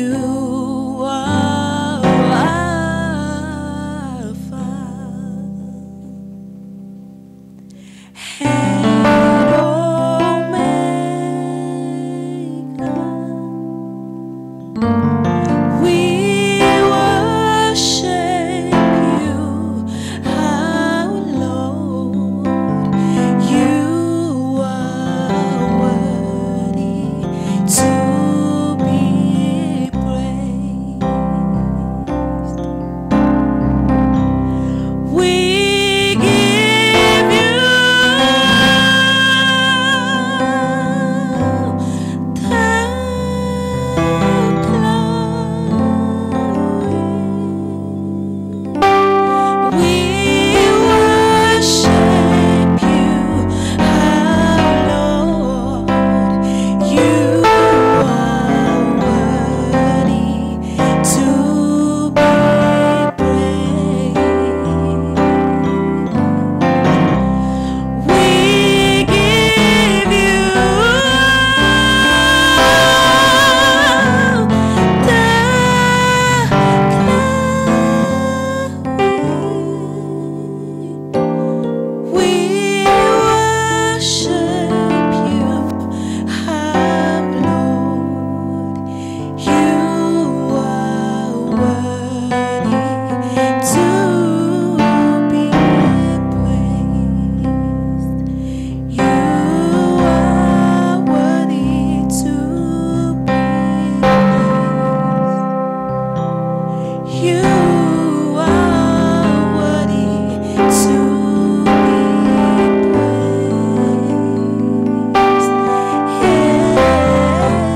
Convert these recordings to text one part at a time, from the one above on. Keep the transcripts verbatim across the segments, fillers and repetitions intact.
You are Alpha and Omega. We worship you, our Lord. You are worthy to be praised. We give you the glory. We worship you, our Lord. You are worthy to be praised. We give you the glory. We worship you, our Lord. You are worthy to be praised. You are worthy to be praised. You are worthy to be praised. Yeah,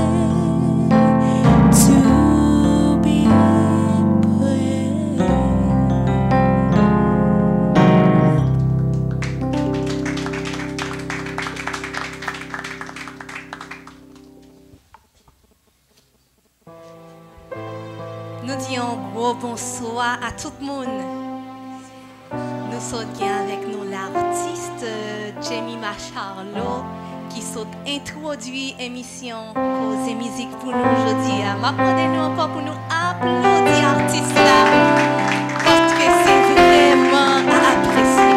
to be praised. Nou di yon gwo bonswa a tout moun. Nou sot gen avèk nou la atis Jemima Charlot ki sot entwodui emisyon Koze Mizik pou nou jodi a. M ap mande nou ankò pou nou aplodi atis la, paske se vrèman a apresye.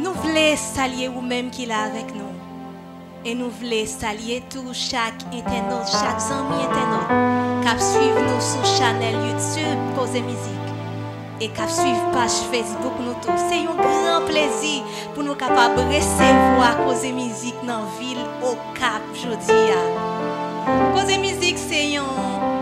Nou vle salye ou menm ki la avèk nou. E nou vle salye tou chak entènot, chak zanmi entènot k ap swiv nou sou chanèl YouTube Koze Mizik e k ap swiv paj Facebook nou tou. Se yon gran plezi pou nou kapab resevwa Koze Mizik nan vil Okap jodi a. Koze Mizik se yon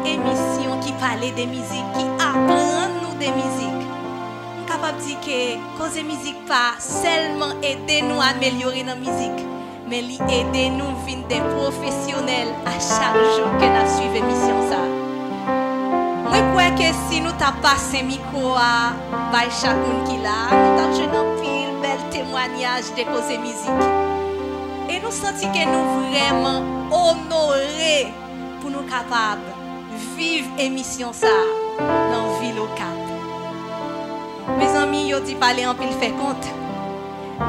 emisyon ki pale de mizik, ki aprann nou de mizik. M kapab di ke Koze Mizik pa sèlman ede nou amelyore nan mizik, men li ede nou vin de pwofesyonèl a chak jou ke n ap swiv emisyon sa a. Mwen kwè ke si nou ta pase mikwo a bay chak moun ki la a, nou t ap jwenn anpil bèl temwanyaj de Koze Mizik. E nou santi ke nou vrèman onore pou nou kapab viv emisyon sa a nan vil Okap. Mezanmi, yo di pale anpil fè kont.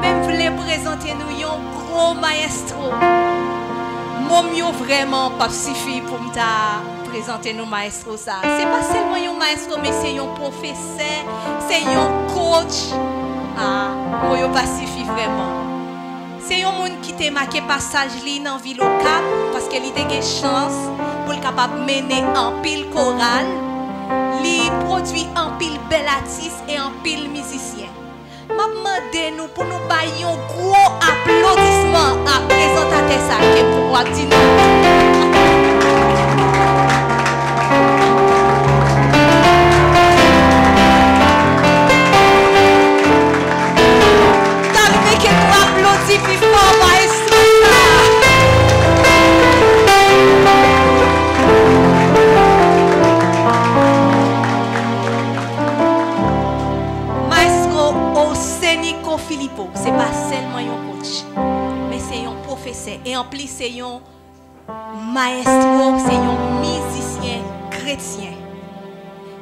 Men m vle prezante nou yon gwo mayestwo. Mo m yo vrèman p ap sifi pou m ta prezante nou mayestwo sa a. Se pa sèlman yon mayestwo, men se yon pwofesè, se yon coach. A, mo yo pa sifi vrèman. Se yon moun ki te make pasaj li nan vil Okap, paske li te gen chans pou l kapab mennen anpil koral. Li pwodui anpil bèl atis e anpil mizisyen. M ap mande nou pou nou bay yon gwo aplodisman a prezantatè sa a ke m poko ap di non. Ta rive ke nou aplodi pi fò maestro sa a. Maestro Osenico Philippot, se pa sèlman yon coach, men se yon pwofesè. E anplis, se yon mayestwo, se yon mizisyen kretyen.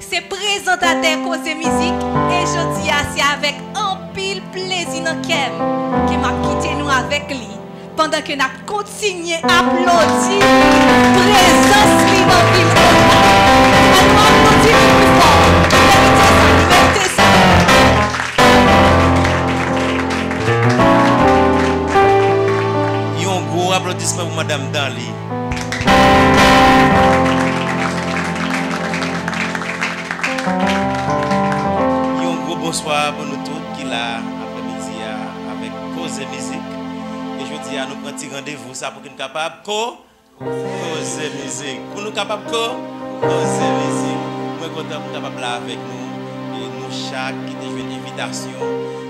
Se prezantatè Koze Mizik, e jodi a, se avèk anpil plezi nan kè m ke m ap kite nou avèk li Pandan ke n ap kontinye aplodi prezans li nan vil Otan. Ann nou aplodi li pi fò. Merite sa, li merite sa. Yon gwo aplodisman pou Madanm Darly. Yon gwo bonswa pou nou tout ki la aprèmidi a avèk Koze Mizik. E jodi a, nou pran ti randevou sa pou ke n kapab ko-, koze mizik. Pou nou kapab ko-, koze mizik. Mwen kontan pou kapab la avèk nou. E nou chak ki te jwenn envitasyon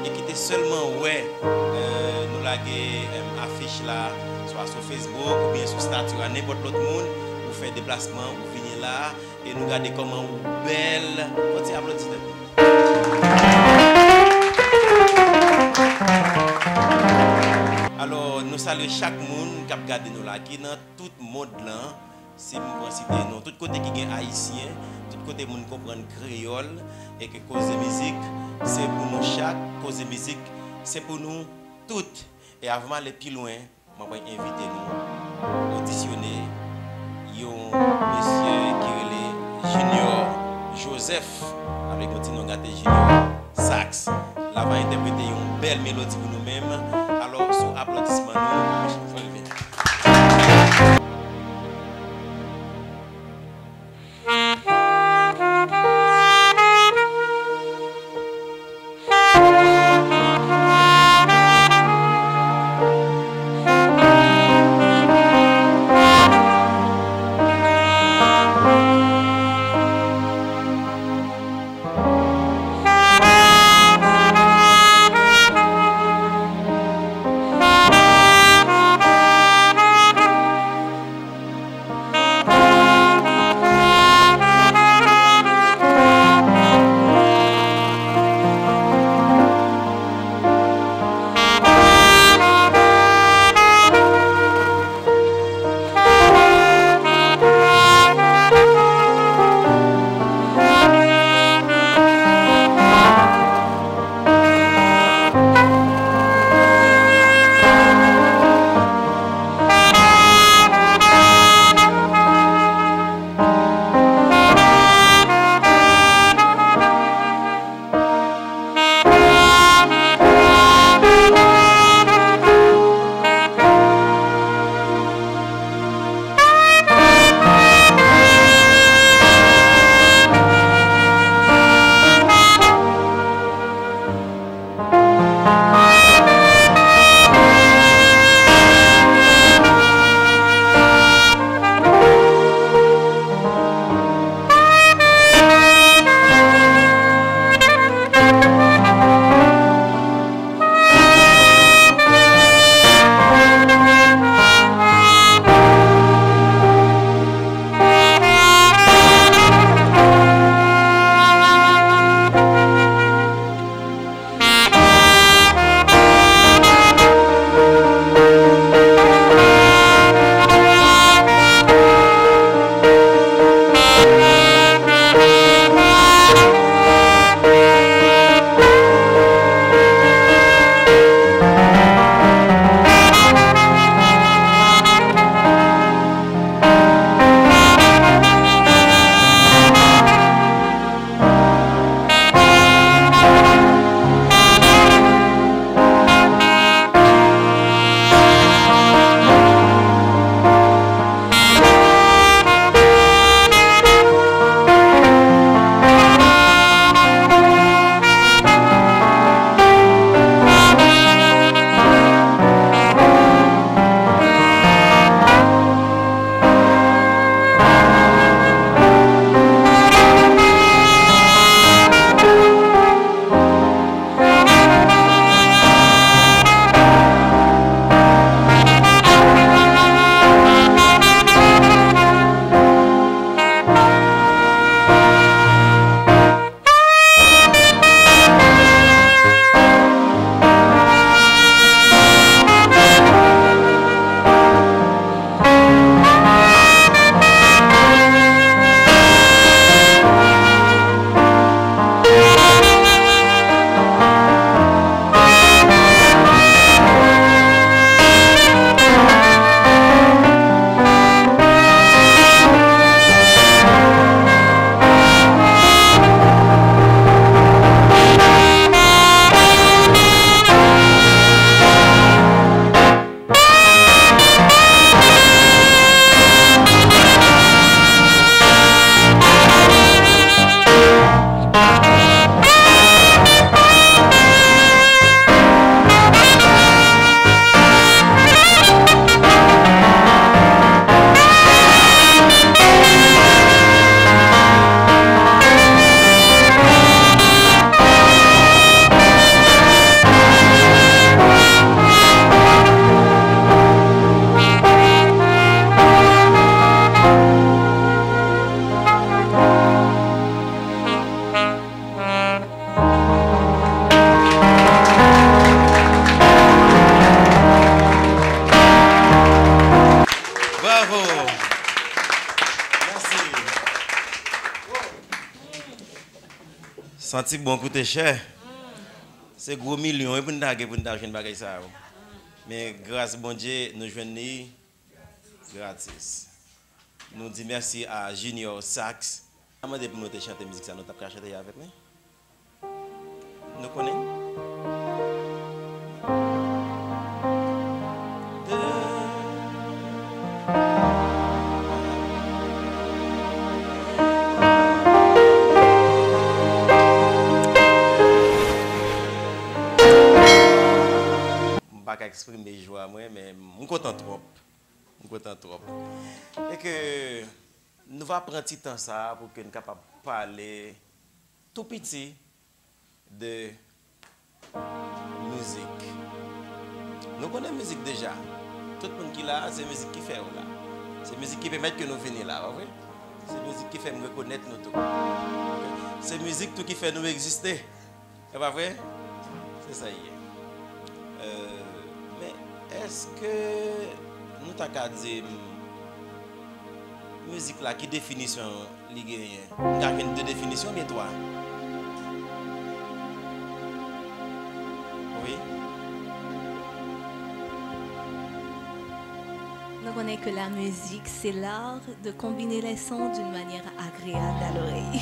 e ki te sèlman wè, eh, nou lage, em, afich la, swa sou Facebook oubyen sou stati a nenpòt lòt moun, ou fè deplasman, ou vini la, e nou gade kòman ou bèl. Fò ti aplodi tèt nou. Alò, nou salye chak moun k ap gade nou la, ki nan tout mond lan. Si m pran site non, tout kote ki gen Ayisyen, tout kote moun konprann kreyòl, e ke Koze Mizik, se pou nou chak, Koze Mizik, se pou nou tout. E avan m ale pi lwen, mwen pral envite nou odisyone yon mesye ki rele Junior Joseph, avèk yon ti non gate, Junior Sax. L ap entèprete yon bèl melodi pou nou menm. Alò, sou aplodisman nou, mwen vini. Bravo. Mèsi. Santi bon koute chè. Se gwo milyon wi pou n ta gen pou n ta jwenn bagay sa yo. Men gras Bondye, nou jwenn li gratis. Nou di mèsi a Junior Sax. A mande pou nou te chante mizik sa, nou t ap ka chante avèk li. Nou konnen? M pa ka eksprime jwa mwen, men m kontan twòp. M kontan twòp. E ke nou va pran ti tan sa a pou ke n kapab pale tou piti de mizik. Nou konnen mizik deja. Tout moun ki la a, se mizik ki fè yo la. Se mizik ki pèmèt ke nou vini la, pa vre? Se mizik ki fè m rekonèt nou tou. Se mizik tou ki fè nou egziste. E pa vre? Se sa l ye. Euh, men èske nou ta ka di m, mizik la, ki definisyon li genyen? M ka jwenn de definisyon oubyen twa? Wi. Nou konnen ke la musique, c'est l'art de combiner les sons d'une manière agréable à l'oreille.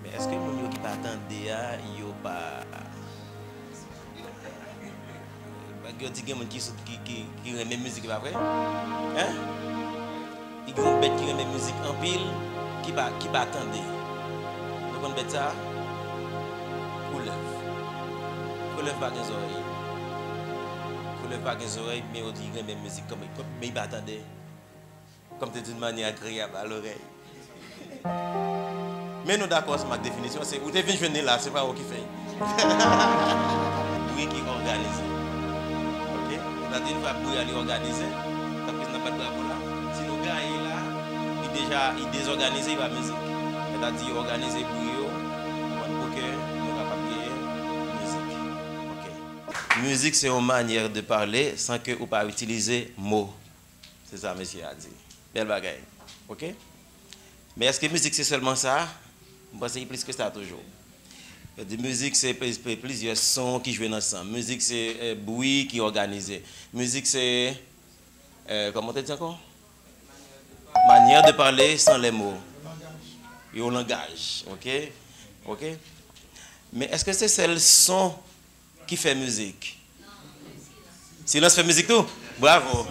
Men èske moun yo ki pa tande a, yo pa Yo di gen moun ki, ki, ki, ki renmen mizik, e pa vre? Hein? Li gen yon bèt ki renmen mizik anpil, ki pa, ki pa tande. Nou konn bèt sa? Koulèv. Koulèv pa gen zòrèy. Koulèv pa gen zòrèy, men yo di li renmen mizik kanmenm, men li pa tande. Comme c'est une manière agréable à l'oreille. Men nou dakò ansanm ak definisyon, se ou te vin jwenn li la, se pa ou ki fè l. Bri ki òganize. Ok? Sètadi, yon fwa bri a li òganize, tankou n ap bat bravo la, si nou gaye la, li deja, li dezòganize, li pa mizik. Sètadi, yo òganize bri yo, konprann, pou ke nou kapab genyen mizik. Ok? Mizik, se yon manyè de pale san ke ou pa itilize mo. Se sa mesye a di. Bèl bagay. Ok? Men èske mizik se sèlman sa? M panse li plis ke sa toujou. Yo di mizik se plizyè son ki jwe ansanm. Mizik se bri ki òganize. Mizik se, kòman w te di ankò? Manière de parler sans les mots. Yon langaj. Ok? Ok? Men èske se sèl son ki fè mizik? Silans fè mizik tou? Bravo!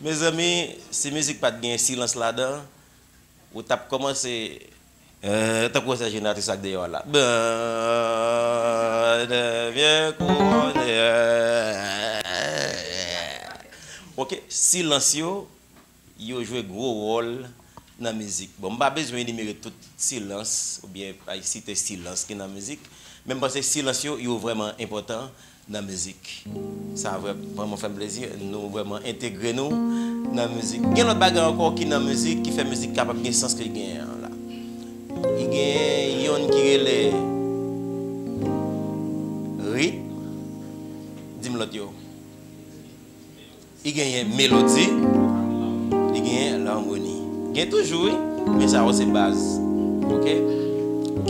Mezanmi, si mizik pa t gen silans ladan, ou t ap kòmanse, tankou sa jeneratris ak deyò a la. Bèl vye konnen. Ok, silans yo, yo jwe gwo wòl nan mizik. Bon, m pa bezwen enimere tout silans oubyen site silans ki nan mizik, men m panse silans yo, yo vrèman enpòtan nan mizik. Sa vrèman fè m plezi, nou vrèman entegre nou nan mizik. Gen lòt bagay ankò ki nan mizik ki fè mizik kapab gen sans ke l genyen an la. Li gen yonn ki rele ritm. Di m lòt yo. Li genyen melodi, li genyen larmoni. Gen toujou wi, men sa yo se baz. Ok?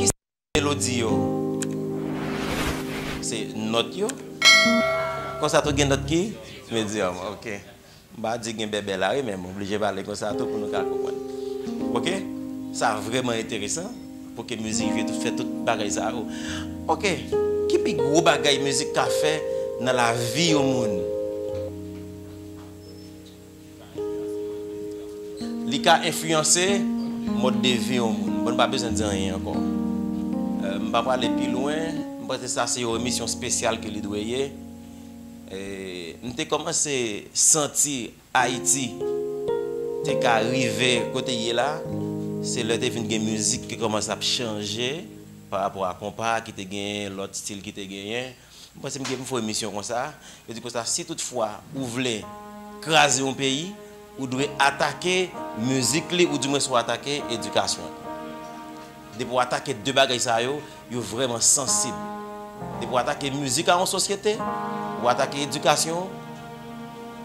Kisa melodi yo? Se nòt yo. Konsa tou gen nòt ki medyòm. Ok. M pa di gen bèbè la wi, men m oblije pale konsa tou pou nou ka konprann. Ok? Sa vrèman enteresan. Pou ke mizik jwe tout, fè tout bagay sa yo. Ok, ki pi gwo bagay mizik ka fè nan lavi yon moun? Li ka enfliyanse mòd de vi yon moun. Bon, n pa bezwen di anyen ankò. M pa prale pi lwen. M panse sa se yon emisyon espesyal ke li dwe ye. M te kòmanse santi Ayiti te ka rive kote l ye la, se lè te vin gen mizik ki kòmanse ap chanje pa rapò a konpa ki te genyen, lòt estil ki te genyen. M panse m gen pou m fè yon emisyon konsa, yo di konsa, si toutfwa ou vle kraze yon peyi, ou dwe atake mizik li, oudimwens ou atake edikasyon li. Depi w atake de bagay sa yo, yo vrèman sansib. Depi w atake mizik a yon sosyete, ou atake edikasyon,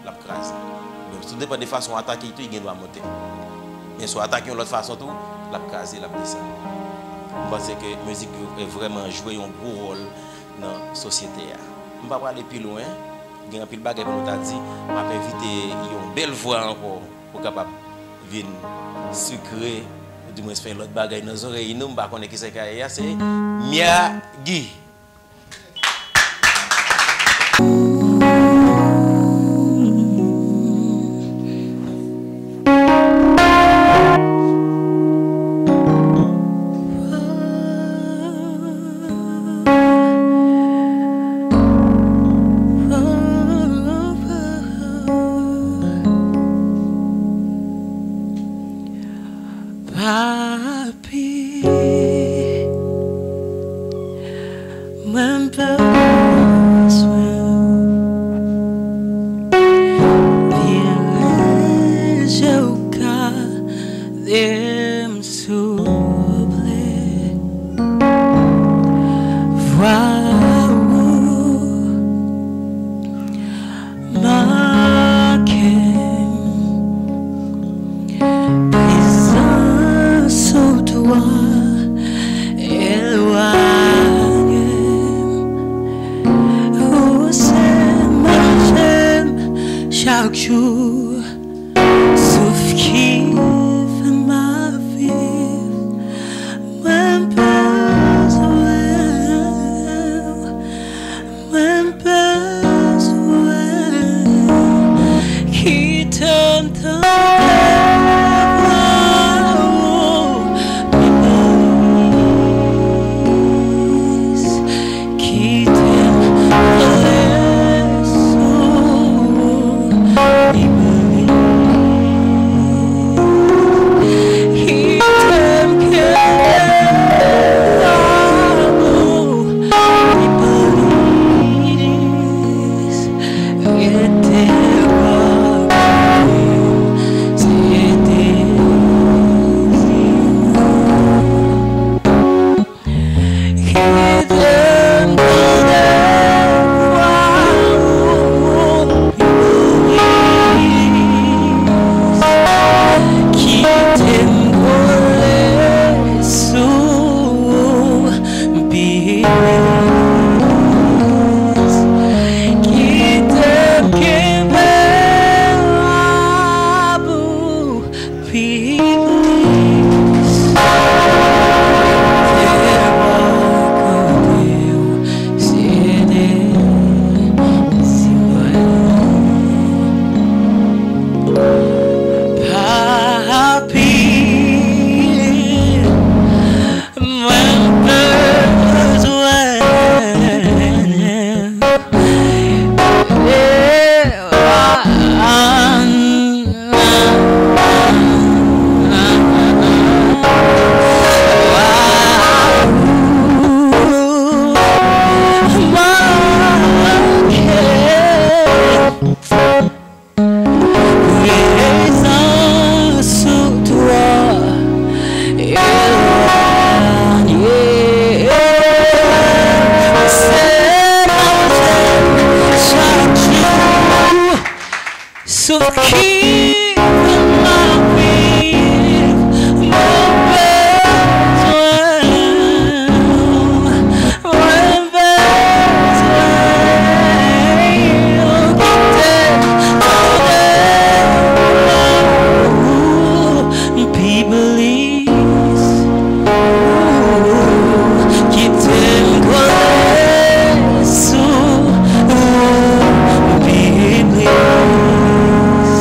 l ap kraze. Donk, tou depann de fason w atake l tou, li gen dwa monte. Men si w atake yon lòt fason tou, l ap kraze, l ap desann. M panse ke mizik yo, eh, vrèman jwe yon gwo wòl nan sosyete a. M pa prale pi lwen, gen anpil bagay pou nou ta di. M ap envite yon bèl vwa ankò pou kapab vin sikre, ou dimwens fè lòt bagay nan zòrèy nou. M pa konnen kisa k a ye a, se Mia Guy. Papi, mwen bezwen w. Vire je w, gade m, souple. Vwa ou manke m. Prezans ou twò elwanye m. Ou se manje m chak jou. Souf ki fè m ap viv. Mwen bezwen w. Mwen bezwen w. Kite m tande vwa ou pi plis. Kite m rele sou ou pi plis. Kite m kenbe w pi plis. Rete bò kote m, se dezi mwen. Kite m tande vwa ou pi plis. Kite m kole sou ou pi plis. Kite m kenbe w pi plis. Te bò kote w, se dezi mwen. Papi, mwen bezwen w. Prezans ou twò elwanye. Se manje m chak jou. Souf ki fè m ap viv. Mwen bezwen w. Mwen bezwen w. Kite m tande vwa ou pi plis. Kite m kole sou ou pi plis.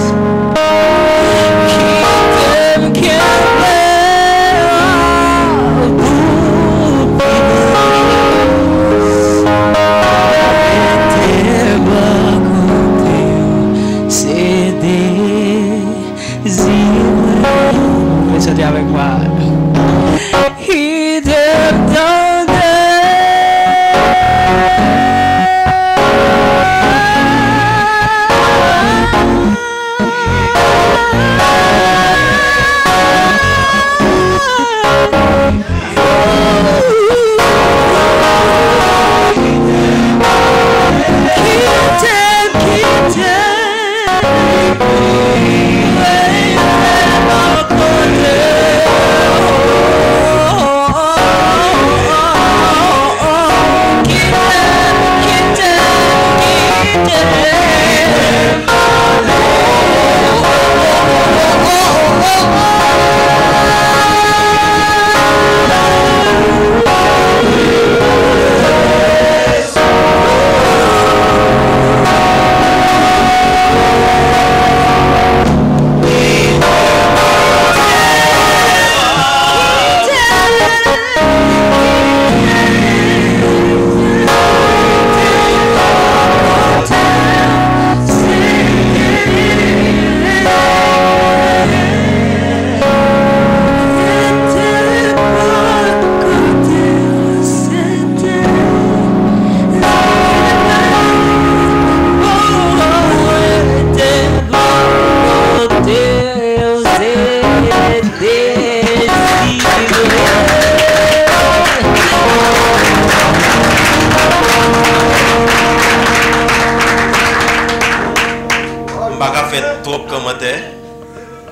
Kòmantè,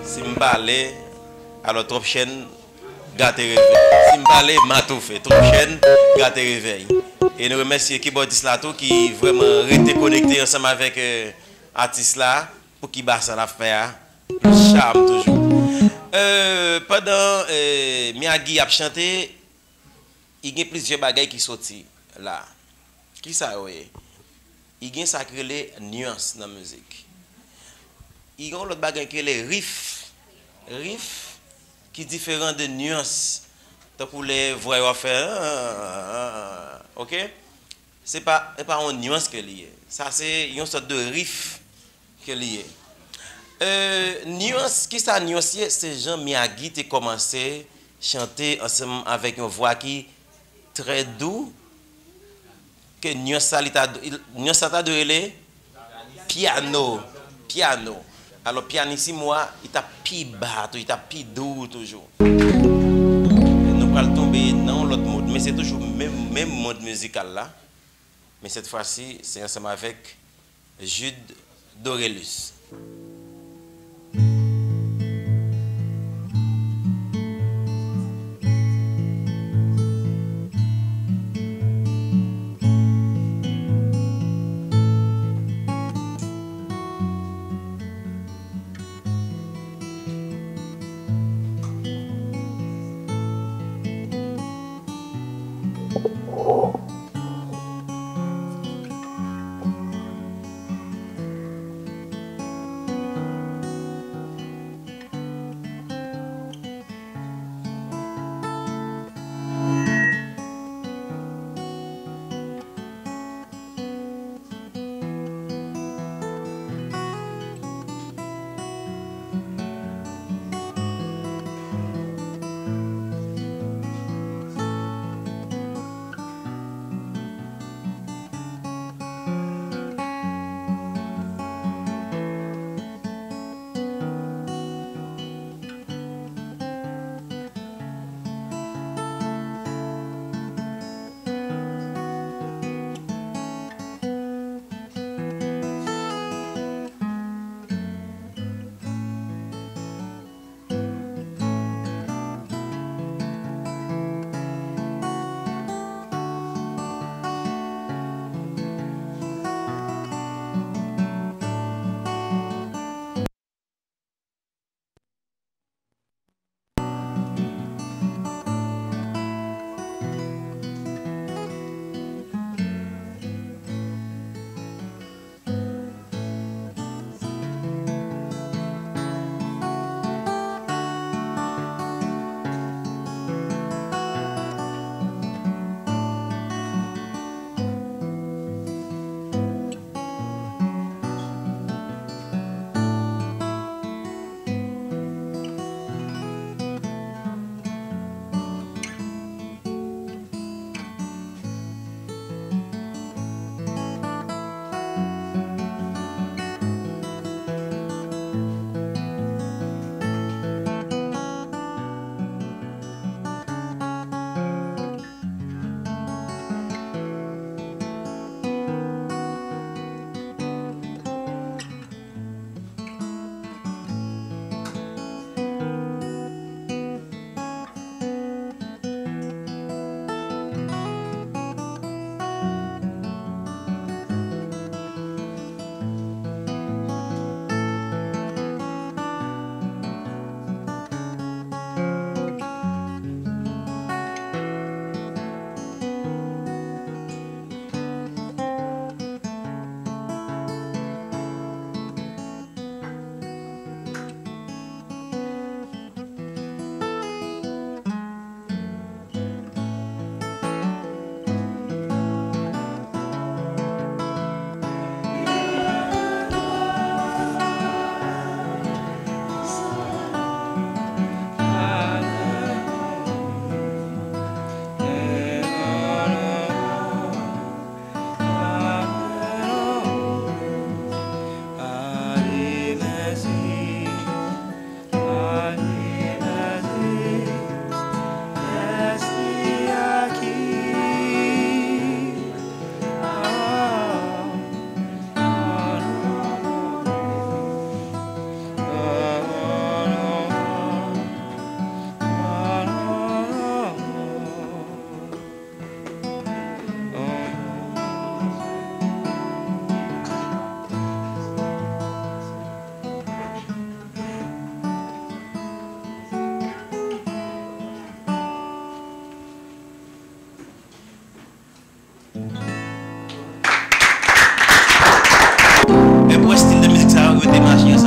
si m pale, alò twòp chèn gate revèy. Si m pale, m a toufe. Twòp chèn gate revèy. E nou remèsye kibòdis la tou ki vrèman rete konekte ansanm avèk, eh, atis la pou ki ba sa l ap fè a plis cham toujou. Eh, pandan, eh, Miyagi ap chante, I gen plizyè bagay ki soti la. Ki sa yo ye? I gen sa k rele nuance nan mizik. I gen yon lòt bagay ki rele riff. Riff ki diferan de nuance. Tankou lè vwa yo ap fè, ah, ah, ah, ah, ok? Se pa, se pa yon nuance ke li ye. Sa se yon sòt de riff ke li ye. Euh, nuance, ki sa nuance ye? Se jan Miyagi te kòmanse chante ansanm avèk yon vwa ki trè dou, ke nuance sa li ta, nuance sa ta dwe rele piano, piano. Alò, pianissimo a, li t ap pi ba tou, li t ap pi dou toujou. Nou pral tonbe nan yon lòt mond, men se toujou menm, menm mond mizikal la. Men sèt fwa si, se ansanm avèk Jude Dorelus.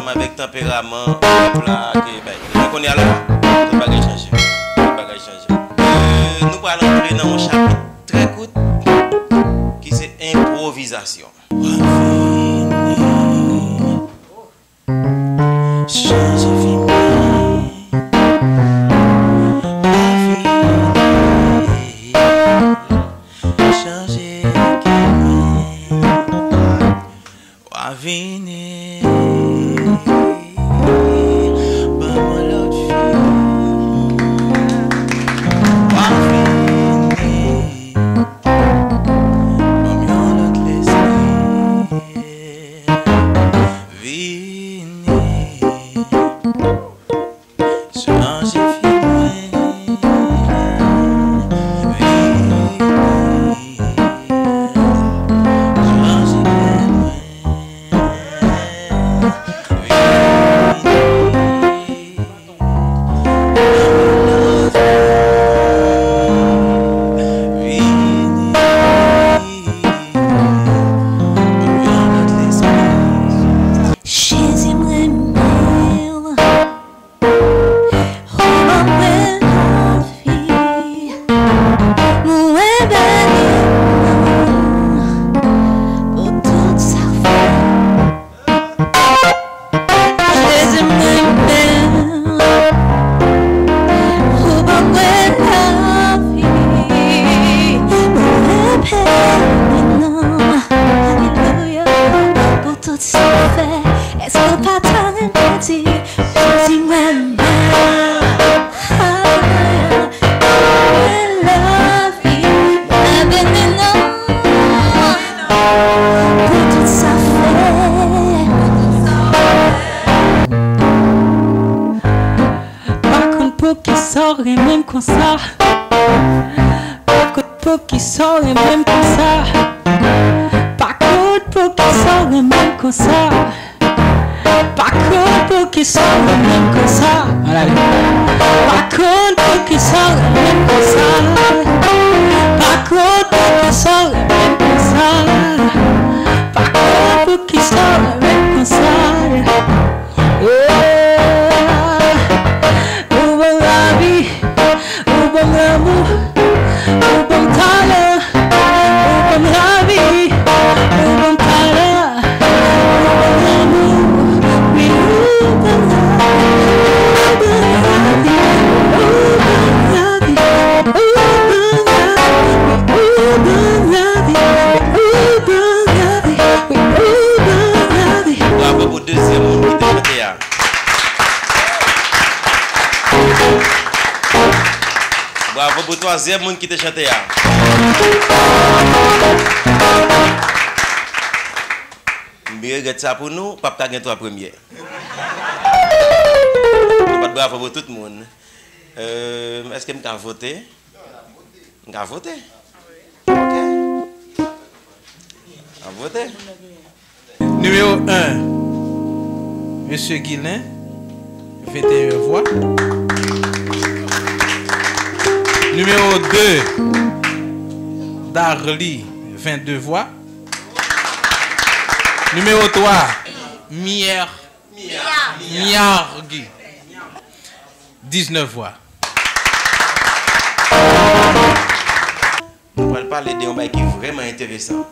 Avèk tanperaman pèp la ke bay. Men kounye a la, tout bagay chanje. Tout bagay chanje. Euh, nou pral antre nan yon chapit trè kout ki se enpwovizasyon. Chanje vi mwen. Chanje kè mwen. Wa vini. Ban mwen lòt fi. Wa vini. Ban m yon lòt lespri. Vini. Chanje fi mwen. Vini. Chanje kè mwen. Vini. Vini. Jezi, m renmen w. Ou ban mwen lavi. Mwen beni w pou tout sa w fè. Jezi, mwen renmen w. Ou ban mwen lavi. Mwen beni w. Alelouya. Pou tout sa w fè, èske w pa ta renmen di, Jezi, mwen renmen w. Alelouya. Mwen lavi, mwen beni w. Pou tout sa w fè. Pa konn poukisa w renmen m konsa. Pa konn poukisa w renmen m konsa. Pa konn poukisa w renmen m konsa. Pa konn poukisa w renmen m konsa. Ann ale. Pa konn poukisa w renmen m konsa. Pa konn poukisa w renmen m konsa. Pa konn poukisa w renmen m konsa. Oh, ou ban m lavi, ou ban m lanmou, ou ban m talè, ou ban m lavi, ou ban m talè, ou ban m lanmou, wi, ou ban m lavi, ou ban m lavi, ou ban m lavi, ou ban m lavi, ou ban m lavi, ou ban m lavi, wi, ou ban m lavi. Bravo pou dezyèm moun ki te chante a. Bravo pou twazyèm moun ki te chante a. M byen regrèt sa pou nou, p ap ka gen twa premye. Nou pa t bravo pou tout moun. Euh, èske m ka vote? M ka vote? Ok. M ap vote. Nimewo en, Mesye Guilain, venteyen vwa. Nimewo de, Darly, vennde vwa. Nimewo twa, Mier, Miargy, diznèf vwa. Nou pral pale de yon bagay ki vrèman enteresan.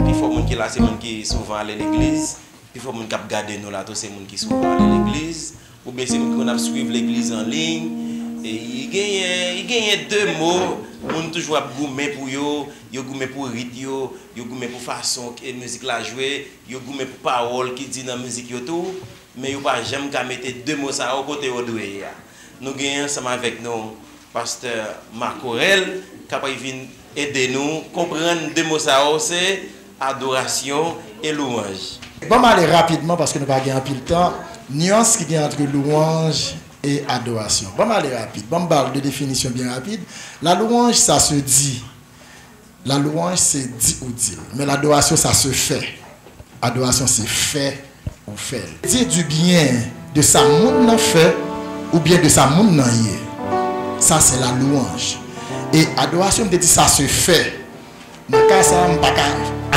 Pifò moun ki la, se moun ki souvan ale legliz. Pifò moun k ap gade nou la tou, se moun ki souvan ale legliz. Oubyen se moun ki konn ap swiv legliz an liy. E, i genyen, i genyen de mo, moun toujou ap goumen pou yo, yo goumen pou rit yo, yo goumen pou fason ke mizik la jwe, yo goumen pou pawòl ki di nan mizik yo tou. Men yo pa janm ka mete de mo sa yo kote yo dwe ye a. Nou genyen ansanm avèk nou pastè Marc Aurel, k ap vin ede nou konprann de mo sa yo, se adorasyon e louwanj. Ban m ale rapidman, paske nou pa gen anpil tan, nyans ki gen ant louwanj e adorasyon. Ban m ale rapid, ban m ba w de definisyon byen rapid. La louange, ça se dit. La louange, se di ou di l. Men ladorasyon, sa se fè. Adorasyon, se fè ou fè l. Di du byen de sa moun nan fè, oubyen de sa moun nan ye. Sa, se la louange. E adorasyon, m te di sa se fè. Nan ka sa, m pa ka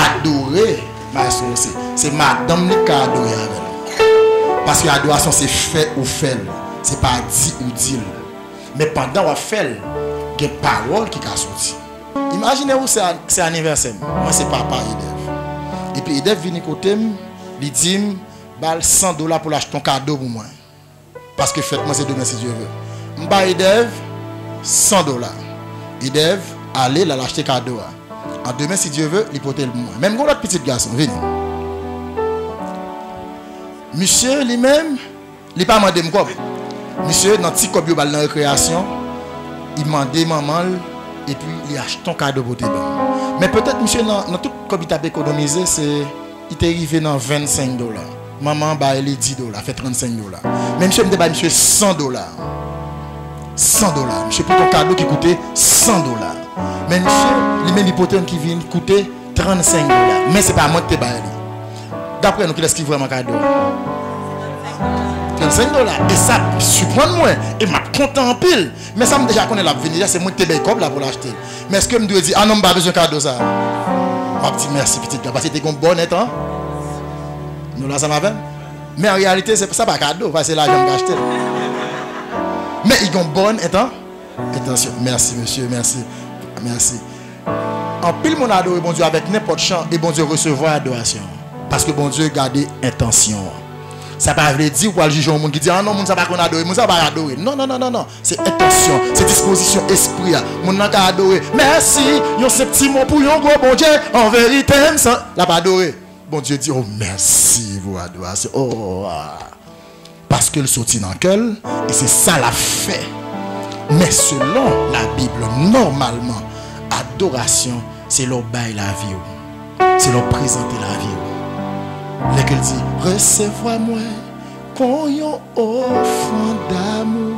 adore maestro José. Se madanm li k ka adore avè l. Paske adorasyon se fè ou fè l, se pa di ou di l. Men pandan w ap fè l, gen pawòl ki ka soti. Imajine w se, se anivèsè m, mwen se papa Edev. Epi Edev vini kote m, li di m, ba l san dola pou l achte yon kado pou mwen. Paske fèt mwen se demen si Dye ve. M ba Edev san dola. Edev ale, l al achte kado a. An demen si Dye ve, li pote l pou mwen. Men m gen yon lòt pitit gason, vini. Misye li menm, li pa mande m kòb. Misye nan ti kòb yo ba l nan rekreyasyon, li mande manman l, epi li achte yon kado pote ban m. Men petèt misye nan, nan tout kòb li t ap ekonomize, se li te rive nan vennsenk dola. Manman an bay li dis dola, fè trannsenk dola. Men misye, m te bay misye san dola. San dola. Misye pote yon kado ki koute san dola. Men misye, li menm, li pote youn ki vin koute trannsenk dola. Men se pa mwen ki te bay li. Daprè nou, kilès ki vrèman kado a? Trannsenk dola. E sa siprann mwen. E m ap kontan anpil. Men sa m deja konnen l ap vini la, se mwen ki te bay kòb la pou l achte l. Men èske m dwe di, "Ah non, m pa bezwen kado sa a"? M ap di, "Mèsi, pitit la," paske te gen yon bòn entan. Nou la ansanm avè m? Men an reyalite, se, sa pa kado, paske se lajan m ka achte l. Men li gen yon bòn entan, entansyon. Mèsi, mesye, mèsi. Mèsi. Anpil moun adore Bondye avèk nenpòt chan, e Bondye resevwa adorasyon an. Paske Bondye gade entansyon an. Sa pa vle di ou pral jije yon moun ki di, "Ah non, moun sa pa konn adore, moun sa pa adore." Non, non, non, non, non. Se entansyon, se dispozisyon espri a. Moun nan ka adore. Mèsi, yon senp ti mo pou yon gwo Bondye. An verite, m san, l ap adore. Bondye di, "Oh, mèsi pou adorasyon." Oh, ah. Paske l soti nan kè l, e se sa l ap fè. Men selon Labib, nòmalman, adorasyon, se lè w bay lavi w. Se lè w prezante lavi w. Lè ke l di, "Resevwa mwen kon yon ofrann damou,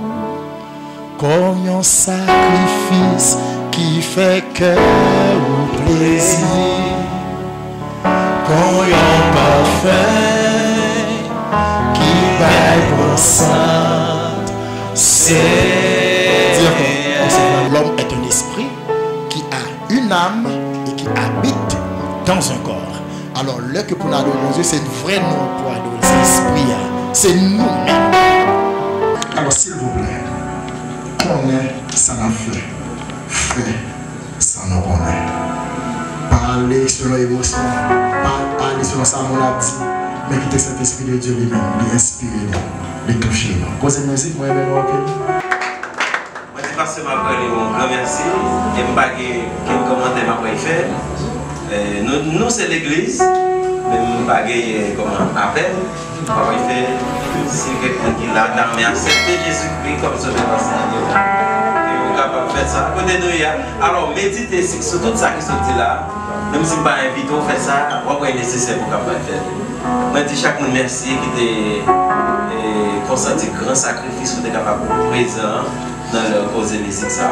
kon yon sakrifis ki fè kè ou plezi, kon yon pafen ki bay bon sant." Se L'homme est un esprit qui a une âme et qui habite dans un corps. Alò, lè ke pou n adore Bondye, se vrè non pou adore, se espri a, se nou menm. Alò, silvouplè, konnen sa n ap fè, fè sa nou konnen. Pa ale selon emosyon, pa ale selon sa moun ap di, men kite Sentespri de Dye li menm, li enspire nou, li touche nou. Koze mizik, mwen renmen nou anpil. Mwen di pastè Marc René yon gran mèsi, e m pa gen kenn kòmantè m ap pral fè. Eh, nou, nou se legliz, men m pa genyen kòman apèl. M ap pral fè, si kèk moun ki la, ta renmen aksepte Jezikri kòm sovè pèsonèl yo, ke yo kapab fè sa kote nou ye a. Alò, medite si, sou tout sa ki sot di la, menm si m pa envite w fè sa, w ap wè nesesè pou w kapab fè l. Mwen di chak moun mèsi ki te, eh, konsanti gran sakrifis pou te kapab prezan nan lè koze mizik sa.